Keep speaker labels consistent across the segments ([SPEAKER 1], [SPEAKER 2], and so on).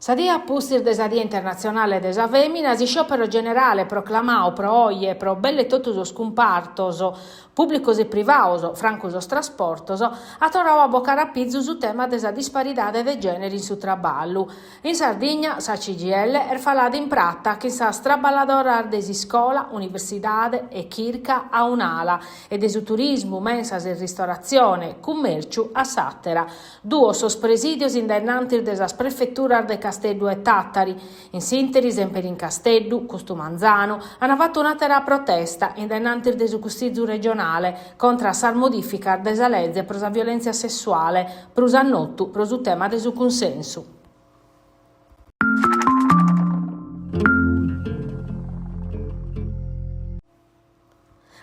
[SPEAKER 1] Sa die a pustis de sa Die Internatzionale de sa Fèmina, s'isciòpero generale proclamadu pro oje pro belle totu sos cumpartos, pùblicos e privados, francu sos trasportos, at torradu a bocare a pizu su tema de sa disparidade de gènere in su traballu. In Sardigna sa CGIL est falada in prata chin sas traballadoras de s'iscola, universidade e chirca a un'ala e de su turismu, mensas e ristoratzione, cummèrciu a s'àtera. Duos sos presìdios in dae innantis de sas prefeturas de Casteddu e Tàtari. In s'ìnteri, semper in Casteddu, custu manzanu, ant fatu un'àtera protesta in dae innantis de su Cussizu regionale contra a sas modìficas de sa leze pro sa violèntzia sessuale, prus a notu pro su tema de su cunsensu.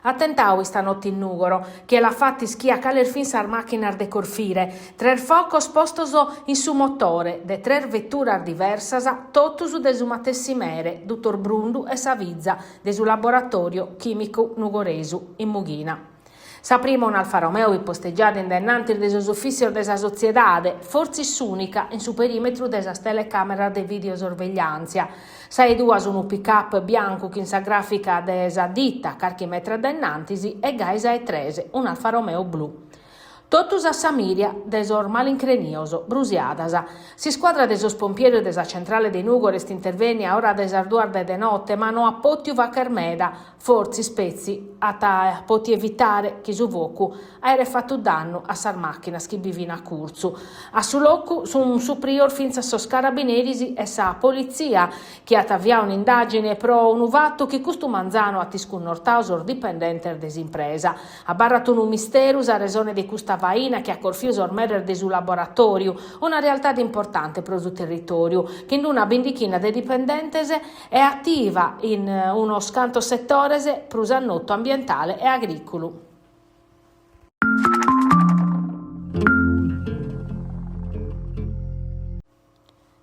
[SPEAKER 1] Atentadu istanote in Nùgoro, chie l'at fatu ischiat cales fin sas màchinas de corfire, tres focos postos in su motore de tres veturas diversas, totus de su matessi mere, dutor Brundu e sa fiza, de su laboratòriu chìmicu nugoresu, in Mughina. Sa prima un'Alfa Romeo fit posteggiada in dae innantis de sos ufìssios de sa sotziedade, fortzis s'ùnica in su perìmetru de sas telecàmeras de videosorvegliàntzia. Sa 'e duas unu pick-up biancu chin sa gràfica de sa dita carchi metro a dae innantis e gai sa 'e tres, un'Alfa Romeo blu. Totus a sa mìria de sos malincrenios, brusiadas. S'iscuadra de sos pompieris de sa centrale de Nùgoro est intervènnia a ora de sas duas de de note, ma no at pòtiu fàcher meda, Fortzis petzi at pòtiu evitare chi su focu aeret fatu dannu a sas màchinas chi bi fin a curtzu. A su locu sun suprios fintzas sos carabineris e sa politzia, chi at aviadu un'indàgine pro unu fatu chi custu manzanu at iscunnortadu sos dipendentes de s'impresa. Abarrat unu misteru sa resone de custa faina chi at corfiu sos meres de su laboratòriu, una realtade importante pro su territòriu, chin una bindichina de dipendentes e ativa in unos cantos setores prus a notu ambientale e agrìculu.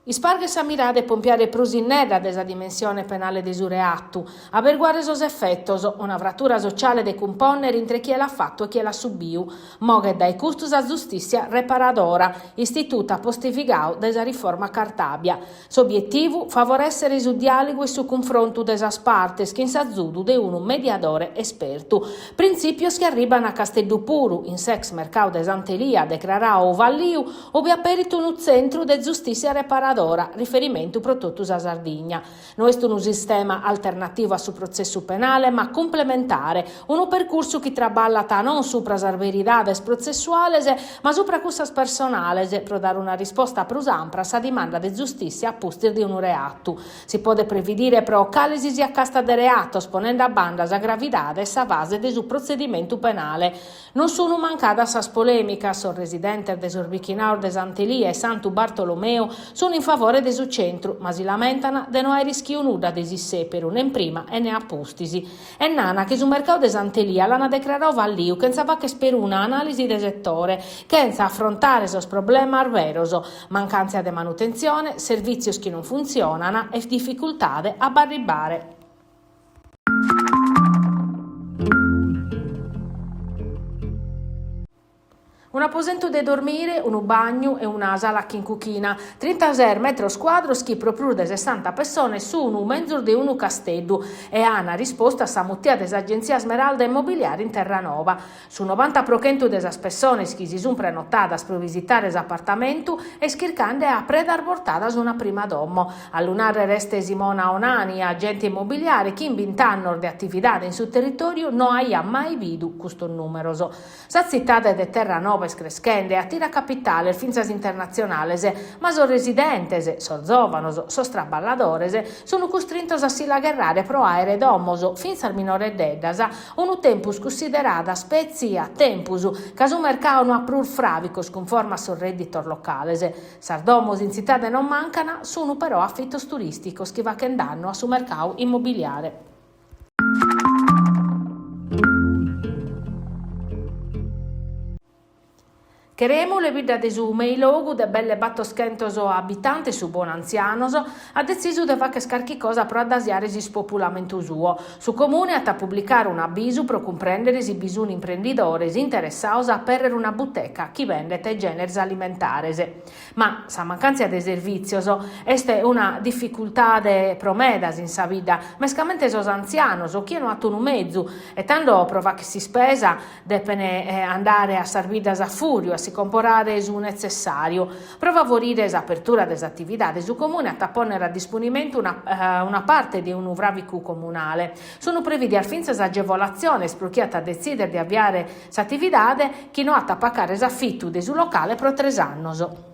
[SPEAKER 1] Isparghet sa mirada e pompiare prus innedda de sa dimensione penale de su reatu, aberguare sos efetos, una fratura sociale de cumpònnere intre chie l'at fatu e chie l'at subiu, Moghet dae custu sa zustìssia reparadora, istitutu apostivigadu dae sa riforma Cartabia. S'obietivu, favorèssere su diàligu e su cunfrontu de sas partes chin s'azudu de unu mediadore espertu. Printzìpios chi arriban a Casteddu puru, in s'ex mercadu de Sant'Elia, decraradu falliu, ube aperit unu tzentru de zustìssia reparadora, riferimentu pro totu sa Sardigna. No est unu sistema alternativu a su protzessu penale, ma cumplementare, unu percursu chi traballat non supra sas beridades protzessuales, ma supra cussas personales, pro dare una risposta prus ampra a sa dimanda de zustìssia a pustis de unu reatu. Si podet previdire pro cale si siat casta de reatos, ponende a banda sa gravidade e sa fase de su protzedimentu penale. Non sunu mancadas sas polèmicas, sos residentes de sos bichinaos de Sant'Elia e Santu Bartolomeu sunu in favore de su centru, ma si lamentan de no aer ischiu nudda de s'issèperu nen prima e ne a pustis. E nana chi su mercau de Sant'Elia l'ana decrarau falliu chentza fagher peruna anàlisi de setore, chentza afrontare sos problemas beros, mancàntzia de manutentzione, servìtzios chi non funtzionan e dificultade a b'arribare. Un'aposentu de dormire, unu bagnu e una sala chin cuchina. Trintases metros cuadros chi pro prus de sessanta pessones sunu menzus de unu casteddu e ana rispostu a sa mutia de s'agentzia Smeralda Immobiliare in Terranova. Su novanta pro chentu de sas pessones chi si sun prenotadas pro visitare s'apartamentu est chircande a predas bortadas una prima domo. A lu nàrrere est Simona Onani, agente immobiliare chi in bint'annos de atividade in su territòriu no aiat mai bidu custos nùmeros. Sa tzitade de Terranova est creschende e atirat capitales fintzas internatzionales, ma sos residentes, sos zòvanos, sos traballadores, sunt custrintos a si la gherrare pro àere domos, fintzas minoreddeddas, unu tempus cussideradas petzi a tempus, ca su mercadu no at prus fràvicos cunforma a sos rèdditos locales. Sas domos in tzitade non mancan, sunu però afitos turìsticos chi fachent dannu a su mercadu immobiliare. Cherèmule, bidda de su Meilogu de belle batoschentos abitantes, su bonu antzianos, at detzisu de fagher carchi cosa pro addasiare s'ispopulamentu suo. Su Comune at a publicare un'abisu pro cumprèndere si bi sunt imprendidores interessados a apèrrere una buteca chi bendet gèneres alimentares. Ma sa mancàntzia de servìtzios est una dificultade pro medas in sa bidda, mescamente sos antzianos o chie no at unu mezu e tando pro fagher s'ispesa Depent andare a sas biddas a fùrriu a si comporare su netzessàriu. Pro favorire s'apertura de s'atividade su Comune at a pònnere a disponimentu una parte de unu fràvicu comunale. Sunt prevìdias fintzas agevolatziones pro chie at a detzìdere de aviare s'atividade chi no at a pagare s'afitu de su locale pro tres annos.